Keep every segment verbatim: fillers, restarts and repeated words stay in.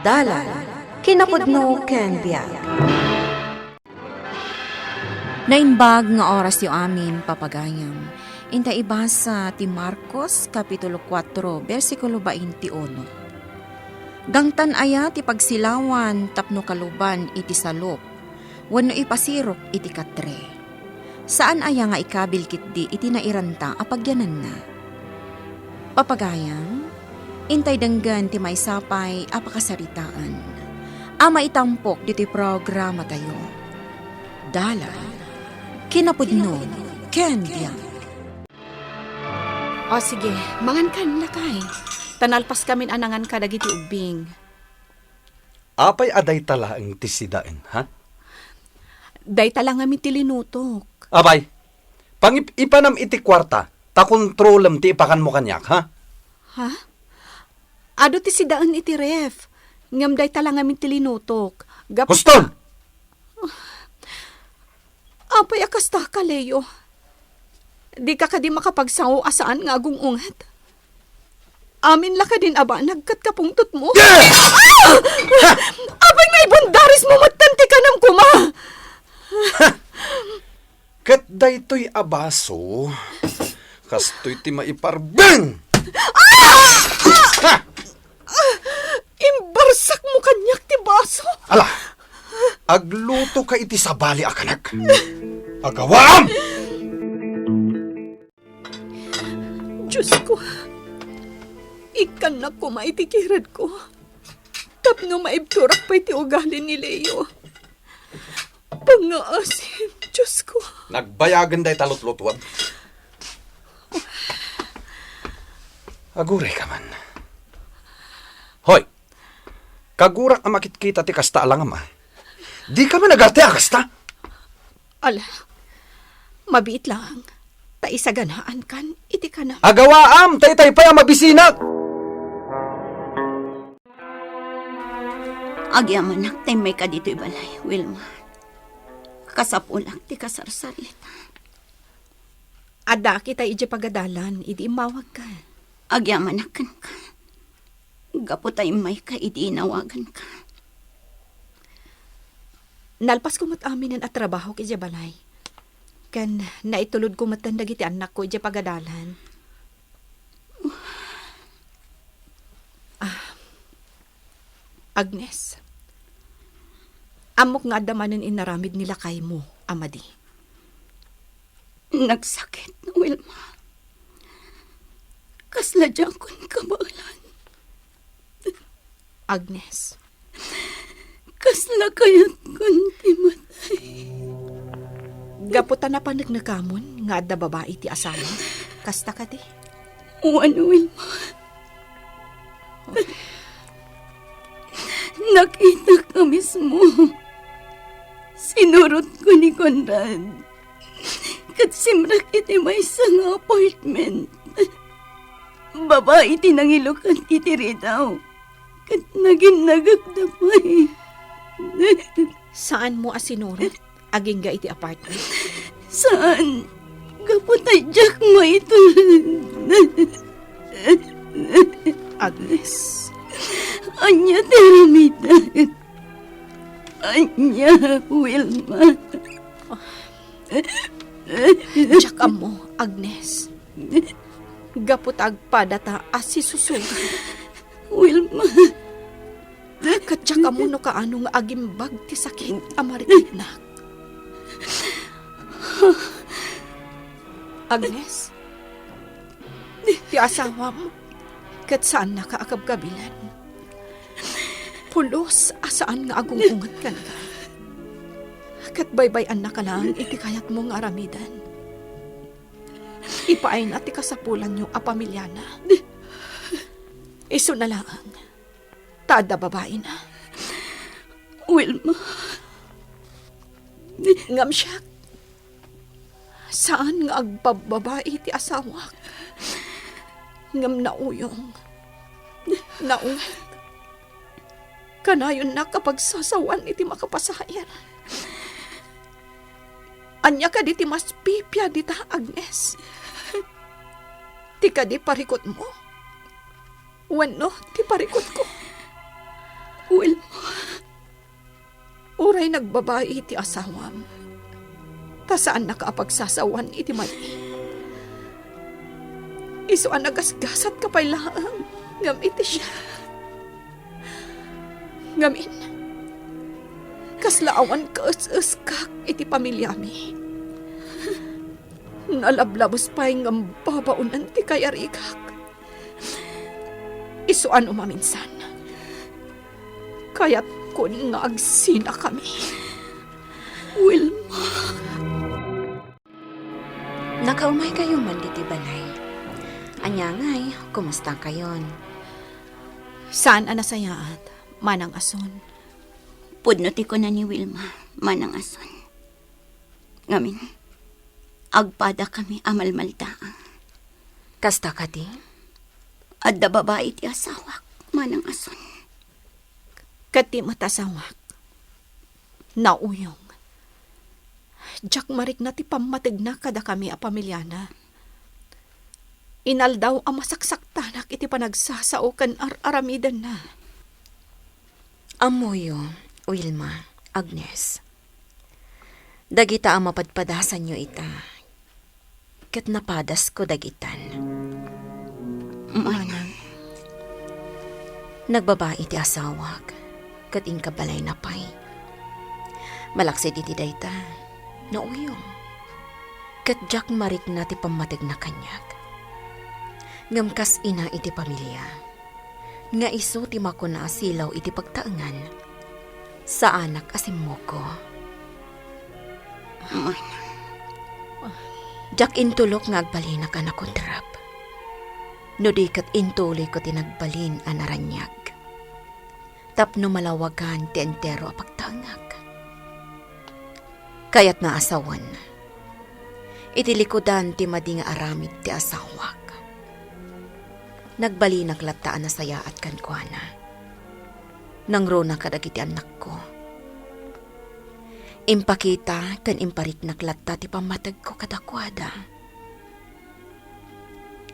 Dalan, kinapudno ken biag. Naimbag nga orasyo amin, papagayam. Inta ibasa ti Marcos, Kapitulo kuatro, bersikulo twenty-uno. Gangtan aya ti pagsilawan tapno kaluban iti salop, wenno ipasirok iti katre? Saan aya nga ikabil ketdi iti nairanta a pagyananna? Papagayam, intay denggen ti maysa pay a pakasaritaan a maitampok ditoy programatayo. Dalan, kinapudno, ken biag. O, sige, mangankan, lakay. Ta nalpaskamin a nangan kadagiti ubbing. Apay a dayta laeng ti sidaen, ha? Dayta la ngamin ti linutok. Apay, pangip-ipanam iti kuarta, ta kontrolem ti ipakanmo kaniak, ha? Ha? Adu ti sidaen iti ref, ngem dayta la ngamin ti linutok. Gap- Huston! Apay a kasta ka, Leo? Dika kadi makapagsao a saan nga agung-unget? Amin la kadin a banag ket kapungtotmo? Ah! Apay nga ibundarismo metten ti kanam koma? Ket daytoy a baso, kastoy ti maiparbeng! Ha! Imbarsakmo kaniak ti baso. Ala, agluto ka iti sabali a kanak. Agawaam! Diosko, ikkannak koma iti kiredko tapno maibturak pay ti ugali ni Leo. Pangngaasim, Diosko. Nagbayagen dayta lutlutuan. Aguray ka man. Hoy! Kagurak a makitkita ti kasta a langam, a. Di ka man agarte a kasta? Ala, mabiit lang. Ta isaganaan kan iti kanam. Agawaam, taytay pay a mabisinak! Agyamanak ta immay ka ditoy balay, Wilma. Kasapulak ti kasarsarit. Adda kita idiay pagadalan idi immawagka. Agyamanak kenka. Gapu ta immayka idi inawaganka. Nalpasko met aminen a trabahok idiay balay. Ken naitulodko metten dagiti annakko idiay pagadalan. Ah, Agnes, ammok nga adda manen inaramid ni lakaymo a madi. Nagsakit, Wilma. Kasla diakon kabaelan. Agnes. Kasla kayatkon ti matay. Gapu ta napaneknekamon nga adda babai ti asawa, kasta kadi? Wen, Wilma. Nakitak a mismo. Sinurotko ni Conrad. Ket simrek iti maysa nga apartment. Babai ti nangilukat iti ridaw. Ket naginnagakda pay. Saanmo a sinurot agingga iti apartment? Saan. Gapu ta diak maitulod. Agnes. Ania ti aramidek? Ania, Wilma? Diak ammo, Agnes. Gapu ta agpadata a sisusugat. Wilma. Ket diak ammo no kaano nga agimbag ti sakit a marikitnak. Agnes, ti asawam, ket saannaka a kabkabilan. Pulos a saan nga agung-unget kenka. Ket baybay-annaka laeng iti kayatmo nga aramiden. Ipaayna ti kasapulanyo a pamiliana. Isuna laeng, ta adda babaina. Wilma. Ngem siak, saan nga agbabbabai ti asawak. Ngem nauyong, naunget. Kanayonnak a pagsasawan iti makapasair. Ania kadi ti mas pipia dita, Agnes? Ti kadi parikutmo? Wenno ti parikutko? Agbabai ti asawam, ta saannaka a pagsasawan iti madi. Isu a nagasgasatka pay laeng ngem iti siak. Ngamin, kasla awan kaes-eskak iti pamiliami. Nalablabes pay ngem babaonen ti kayarigak. Isu a no maminsan, kayatkon nga agsinakami. Wilma. Nakaumaykayo man ditoy balay. Ania ngay, kumustakayon? Saan a nasayaat, Manang Ason. Pudno ti kuna ni Wilma, Manang Ason. Ngamin, agpadakami a malmaldaang. Kasta kadi? Adda babai ti asawak, Manang Ason. Ket ti met asawak, nauyong. Diak marikna ti pammategna kadakami a pamiliana. Inaldaw a masaksaktanak iti panagsasao ken ar-aramidenna. Ammoyo, Wilma, Agnes. Dagita a mapadpadasanyo ita, ket napadasko dagitan. Manang. Nagbabai ti asawak, ket inka balayna pay. Malaksid iti dayta, nauyong. Ket diak marikna ti pammategna kaniak. Ngem kas ina iti pamilia, nga isu ti makuna a silaw iti pagtaengan, saanak a simmuko. Manang. Diak intulok nga agbalinak a nakundrap. No di ket intuloyko ti nagbalin a naraniag. Tapno malawagan ti entero a pagtaengak. Kayatna a sawen, iti likudan ti madi nga aramid ti asawak, nagbalinak latta a nasayaat kenkuana. Nangruna kadagiti annakko. Impakita ken impariknak latta ti pammategko kadakuada.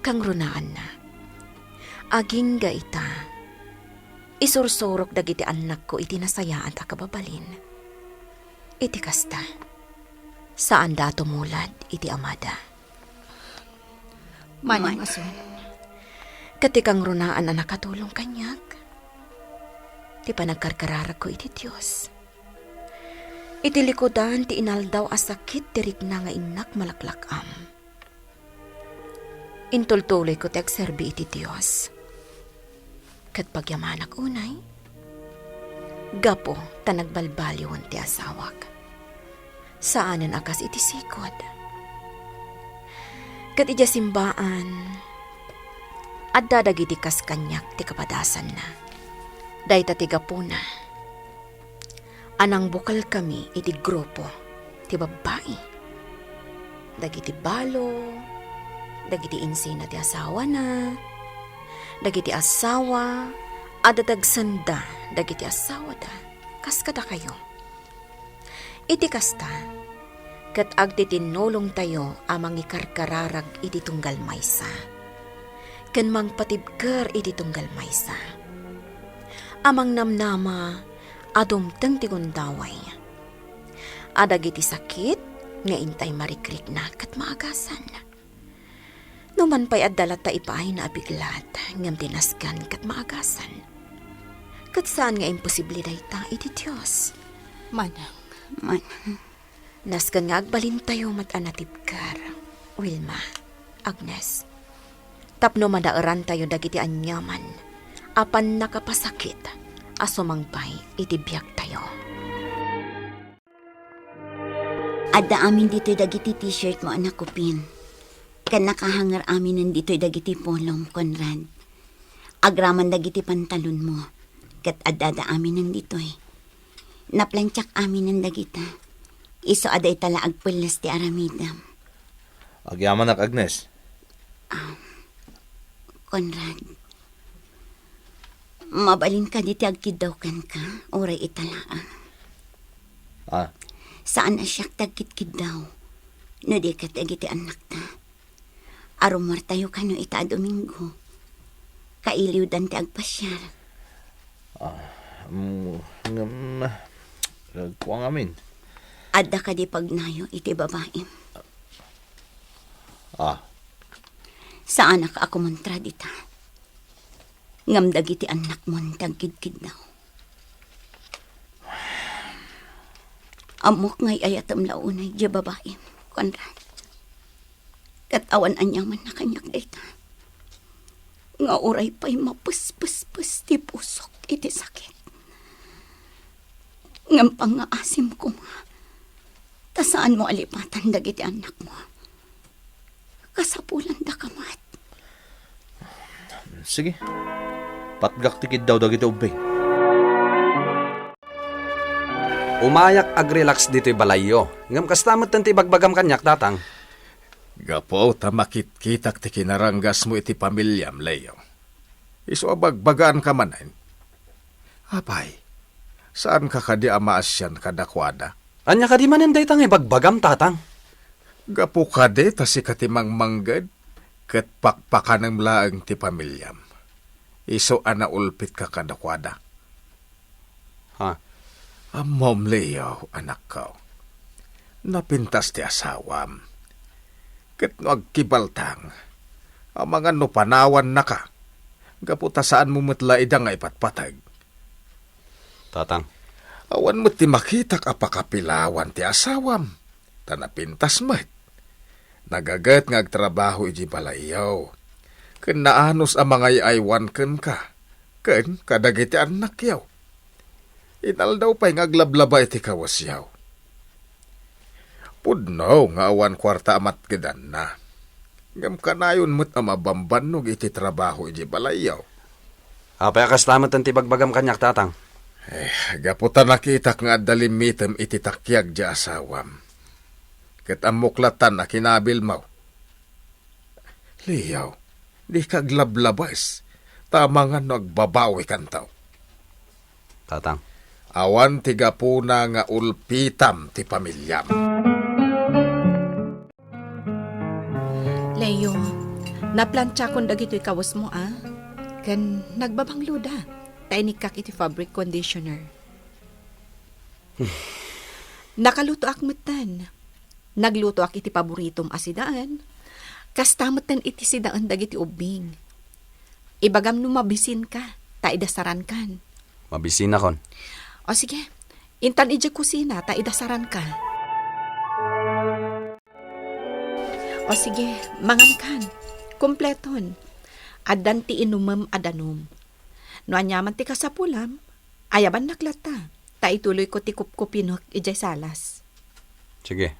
Kangrunaanna, agingga ita, isursurok dagiti annakko iti nasayaat a kababalin. Iti kasta, saanda a tumulad iti amada. Manang Ason. Ket ti kangrunaan a nakatulong kaniak, ti panagkarkararagko iti Dios. Iti likudan ti inaldaw a sakit ti rikna nga innak malaklak-am. Intultuloyko ti agserbi iti Dios. Ket pagyamanak unay, gapu ta nagbalbaliwen ti asawak. Saanen a kas iti sigud. Ket idiay simbaan, adda dagiti kas kaniak ti kapadasanna. Dayta ti gapuna a nangbukelkami iti grupo ti babbai. Dagiti balo, dagiti insina ti asawana, dagiti asawa a dadagsenda dagiti asawada, kas kadakayo. Iti kasta, ket agtitinnulongtayo a mangikarkararag iti tunggal maysa, ken mangpatibker iti tunggal maysa, a mangnamnama a dumteng ti gundaway, a dagiti sakit nga intay marikrikna ket maagasan. Numan pay adda latta ipaayna a biglat, ngem ti nasken ket maagasan. Ket saan nga imposible dayta iti Dios. Manang. Manang. Nasken nga agbalintayo met a natibker, Wilma, Agnes, tapno madaerantayo dagiti aniaman a pannakapasakit a sumangbay iti biagtayo. Adda amin ditoy dagiti t-shirt mo a nakupin. Ken nakahanger aminen ditoy dagiti pulom, Conrad. Agraman dagiti pantalon mo. Ket addada aminen ditoy. Naplantsak aminen dagita. Isu a dayta la agpelles ti aramidem. Agyamanak, Agnes. Ah, Conrad, mabalin kadi ti agkiddaw kenka, uray ita laeng? Ah. Saan a siak ti agkitkiddaw, no di ket dagiti annakta. Arummuartayo kano ita a Domingo. Kailiwdan ti agpasiar. Ah, mm, ngem, Kua ngamin. Adda kadi pagnayo iti babaim? Ah. Saanak a kumontra dita. Ngem dagiti annakmon ti agkidkiddaw. Ammok nga ay-ayatem la unay diay babaim, Conrad. Ket awan aniamanna kaniak dayta. Nga uray pay mapespespes ti pusok iti sakit. Ngem pangngaasim koma, ta saanmo a lipatan dagiti annakmo. Kasapulanda ka met. Sige. Patgak ti kiddaw dagiti ubbing. Umayak agrelax ditoy balayyo. Ngem kasta met ti ibagbagam kaniak, Tatang. Gapu ta makitkitak ti kinaranggasmo iti pamiliam, Leo. Isu a bagbagaanka manen. Apay, saanka kadi a maasian kadakuada? Ania kadi manen dayta nga ibagbagam, Tatang? Gapu kadi ta sika ti mangmangged, ket pakpakanem laeng ti pamiliam. Isu a naulpitka kadakuada. Ha? Ammom, Leo, anakko. Napintas ti asawam. Ket no agkibaltang, amangan no panawannaka, gapu ta saanmo met la ida nga ipatpateg. Tatang. Awan met ti makitak a pakapilawan ti asawam, ta napintas met. Nagaget nga agtrabaho idiay balayyo, ken naanus a mangay-aywan kenka, ken kadagiti annakyo. Inaldaw pay nga aglablaba iti kawesyo. Pudno nga awan kuarta a matgedanna. Ngem kanayon met a mabambannog iti trabaho idiay balayyo. Apay a kasta met ti ibagbagam kaniak, Tatang? Eh, gapu ta nakitak nga adda limmitem iti takiag diay asawam. Ket ammok latan a kinabilmo. Leo, dika aglablabes, ta amangan no agbabawikanto. Tatang. Awan ti gapuna nga ulpitam ti pamiliam. Leo, naplantiakon dagitoy kawesmo, a? Ken nagbabangloda, ta inikkak iti fabric conditioner. Nakalutoak metten. Naglutoak iti paboritom a sidaen. Kasta metten iti sidaen dagiti ubbing. Ibagam no mabisinka, ta idasarankan. Mabisinakon. O sige, intan idiay kusina, ta idasaranka. O sige, mangankan. Kompleton. Addan ti inumem a danum. No aniaman ti kasapulam, ayabannak latta, ta ituloyko ti kupkupinek idiay salas. Sige.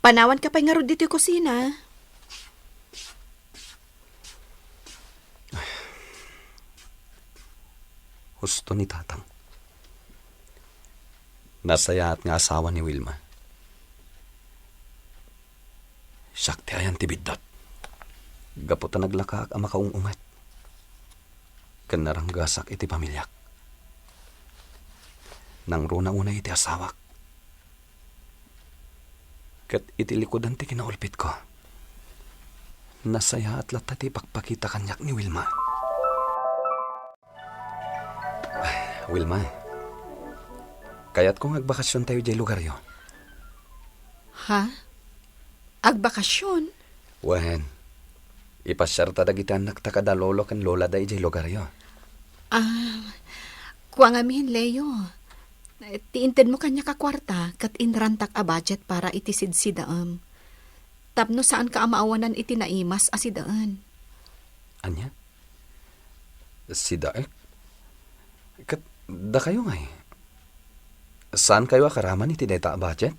Panawanka pay ngarud ditoy kusina. Husto ni Tatang. Nasayaat nga asawa ni Wilma. Siak ti ayan ti biddut. Gapu ta naglakaak a makaung-unget ken naranggasak iti pamiliak. Nangruna unay iti asawak. Ket iti likudan ti kinaulpitko, nasayaat latta ti ipakpakita kaniak ni Wilma. Wilma, kayatko nga agbakasiontayo idiay lugaryo. Ha? Agbakasion? Wen, ipasiarta dagiti annakta kada lolo ken lolada idiay lugaryo. Ah, kua ngamin, Leo. Ti intedmo kaniak a kuarta ket inrantak a budget para iti sidsidaem. Tapno saanka a maawanan iti naimas a sidaen. Ania? Sidaek? Ket dakayo ngay, saankayo a karaman iti dayta a budget?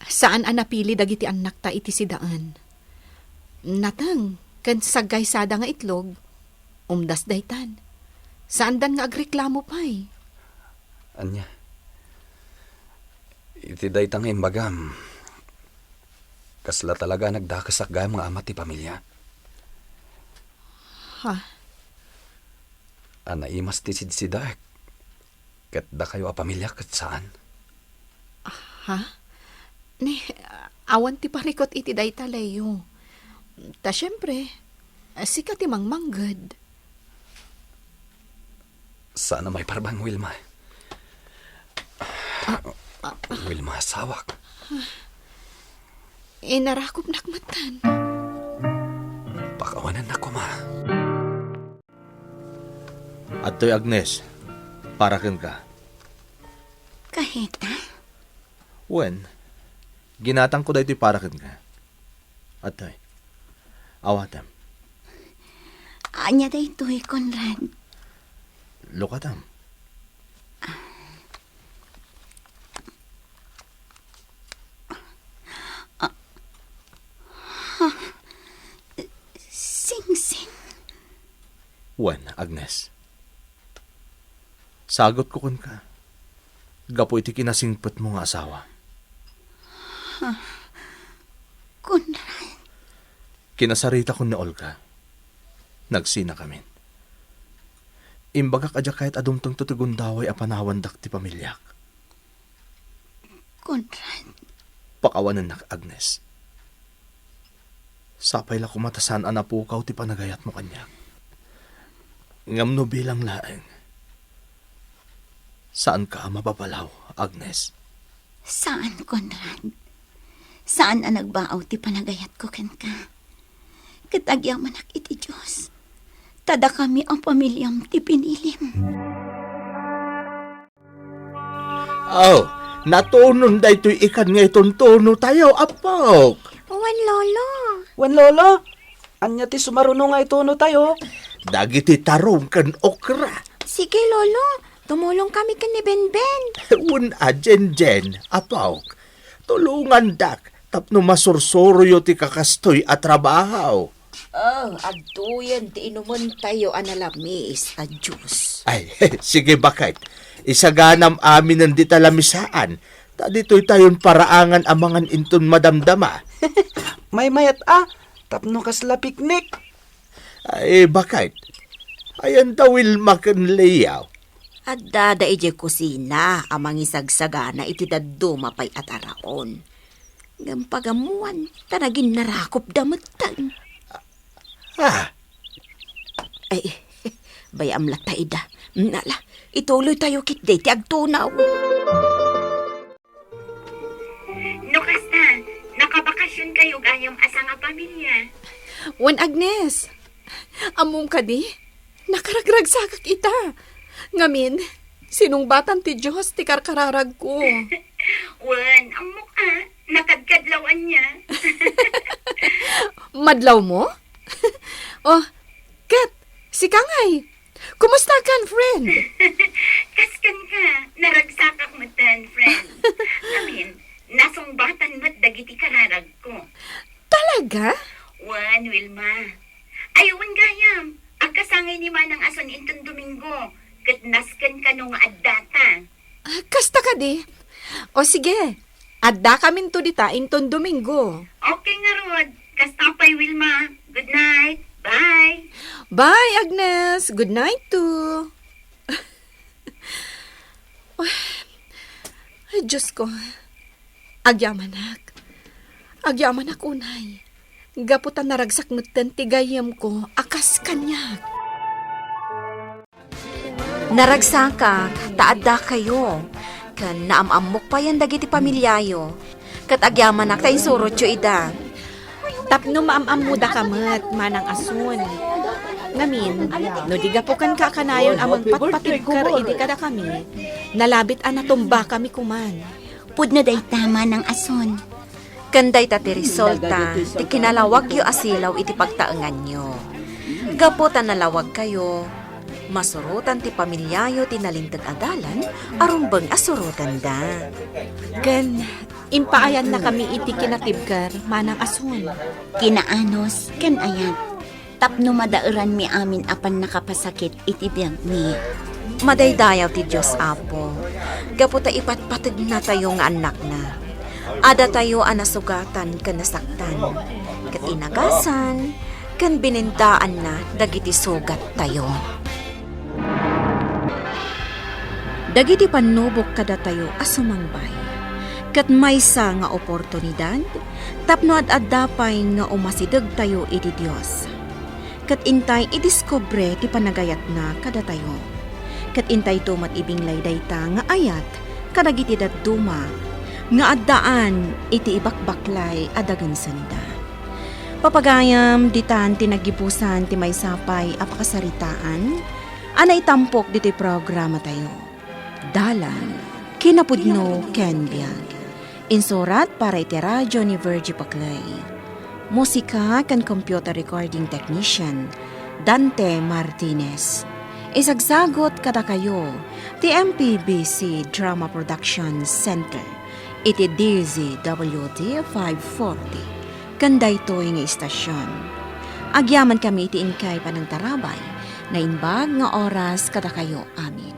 Saan a napili dagiti annakta iti sidaen. Nateng ken saggaysada nga itlog, umdas daytan. Saandan nga agreklamo pay. Ania? Iti dayta nga imbagam, kasla talaga a nagdakesak gayam nga ama ti pamilya. Ha? A naimas ti sidsidaek, ket dakayo a pamilya ket saan. Ha? Ni, awan ti parikut iti dayta, Leo. Ta siempre, sika ti mangmangged. Saan a maiparban, Wilma. Wilma, asawak. Inarakupnak metten. Pakawanennak koma. Adtoy, Agnes, para kenka. Kaheta? Wen, ginatangko daytoy para kenka. Adtoy. Awatem. Ania daytoy, Conrad? Lukatam. Ah. Ha? Singsing? Wen, Agnes. Sagutko kenka. Gapu iti kinasingpetmo nga asawa. Ha? Conrad. Kinasaritakon ni Olga. Nagsinakamin. Imbagak a diak kayat a dumtengto ti gundaway a panawandak ti pamiliak. Conrad. Pakawanennak, Agnes. Sapay la koma ta saan a napukaw ti panagayatmo kaniak. Ngem no bilang laeng, saanka a mababalaw, Agnes. Saan, Conrad. Saan a nagbaaw ti panagayatko kenka. Ket agyamanak iti Dios, ta dakami a pamiliam ti pinilim. Oh, natunon daytoy ikan nga ituntuno tayo, Apok. Wen, Lolo. Wen, Lolo, ania ti sumaruno nga ituno tayo? Dagiti tarong ken okra. Sige, Lolo. Tumulong kami ken ni Benben. Wen a, Jenjen, Apok. Tulongandak tapno masursuroyo ti kakastoy a trabaho. Oh, adtoyen ti inumentayo a nalamis a juice. Ay, sige, baket. Isaganam aminen dita lamisaan. Ta ditoy tayon paraangan a mangan inton madamdama. Maymayat a, tapno kasla picnic. Ay, baket. Ayan da Wilma ken Leo. Addada idiay kusina a mangisagsagana iti dadduma pay a taraon. Ngem pagammoan, ta naginnarakupda metten. Ah. Ay, bayam latta ida. Nala, ituloy tayo ketdi ti agtunaw. No kasta, nakabakasyon kayo gayam a sangapamilia. Wen, Agnes, ammom kadi? Nakaragragsakak ita. Ngamin, sinungbatan ti Dios ti karkararagko. Wen, ammok a, nakadkadlaw ania. Madlawmo? Oh, ket, sika ngay? Kumusta kan, friend? Kas kenka, naragsakak metten, friend. Amin, nasungbatan met dagiti kararagko. Talaga? Wen, Wilma. Ay, wen gayam, agkasangay ni Manang Ason inton Domingo, ket nasken kano nga addata. Ah, kasta kadi? O sige, addakaminto dita inton Domingo. Okay ngarud. Kasta pay, Wilma. Good night. Bye. Bye, Agnes. Good night too. Ay, Diyos ko. Agyamanak. Agyamanak unay. Gapu ta naragsak metten ti gayyemko a kas kaniak. Naragsakak ta addakayo, ken naam-ammok payen dagiti pamiliayo, ket agyamanak ta insurotyo ida. Tapno maam-ammodaka met, Manang Ason. Ngamin, no di gapu kenka a kanayon a mangpatpatibker idi kadakami, nalabit a natumbakami koman. Pudno dayta, Manang Ason. Ken dayta ti resulta ti kinalawagyo a silaw iti pagtaenganyo. Gapu ta nalawagkayo, masurotan ti pamiliayo ti nalinteg a dalan a rumbeng a surotanda. Ken impaayannakami iti kinatibker, Manang Ason. Kinaanus ken ayat. Tapno madaeranmi amin a pannakapasakit iti biagmi. Madaydayaw ti Dios, Apo, gapu ta ipatpategnatayo nga annakna. Adatayo a nasugatan ken nasaktan, ket inagasan ken binindaanna dagiti sugattayo. Dagiti pannubok kadatayo a sumangbay, ket maysa nga oportunidad tapno ad-adda pay nga umasidegtayo iti Dios. Ket intay idiskubre ti panagayatna kadatayo. Ket intayto met ibinglay dayta nga ayat kadagiti dadduma nga addaan iti ibakbaklay a dagensenda. Papagayam, ditan ti naggibusan ti maysa pay a pakasaritaan a naitampok ditoy programatayo. Dalan, kinapudno ken biag. Insurat para iti radio ni Virgie Paclay. Musika ken computer recording technician, Dante Martinez. Isagsagut kadakayo ti M P B C Drama Production Center iti D Z W T five forty. Ken daytoy nga istasion, agyamankami iti inkay panangtarabay, naimbag nga oras kadakayo amin.